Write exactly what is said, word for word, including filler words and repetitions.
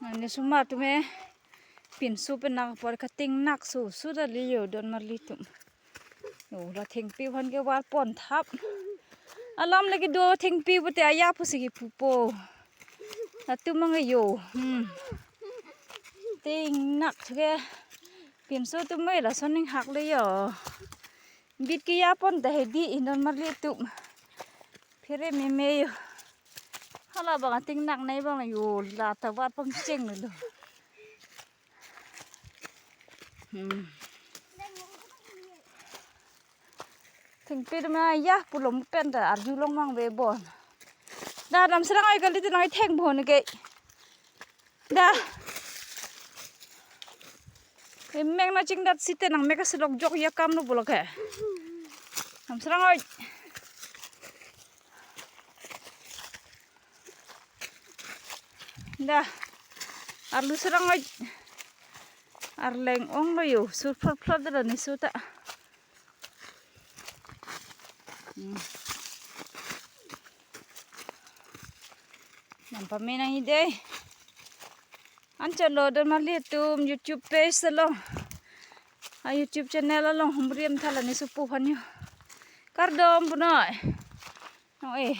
Ani sumar atum e pinso pen nangkepor kating nak su su ta li yo don marli atum. Yo la thengpi aphan ke war pon thap. Alam lagi do thengpi pute aya pusi kipupo. Latum mang yo. Hmm. Ting nak ke pinso atum e lason ning hak le yo. Bit ke ya pon ta hedi in don marli atum. Phere meme yo. Hala bang ating nak nai bang yo la ta war pon cheng lo. Hmm. Thengpi atum ya pulom pen ta arjulong mang ve bon. Da Namsarang oi kali tu nang theng bon ke. Da. Emeng na chingdat site nang meka selok jok ya kam no bolok he. Namsarang oi. Da. Arlu sarang oi. Arleng ong lo yo. Sur phlot phlot da ni su ta. Hmm. Nang pamenang ide. Anchot lo don marli atum YouTube page along. A YouTube channel along humri amtha la ni supu aphan yo. Kardom punoi. Nong e.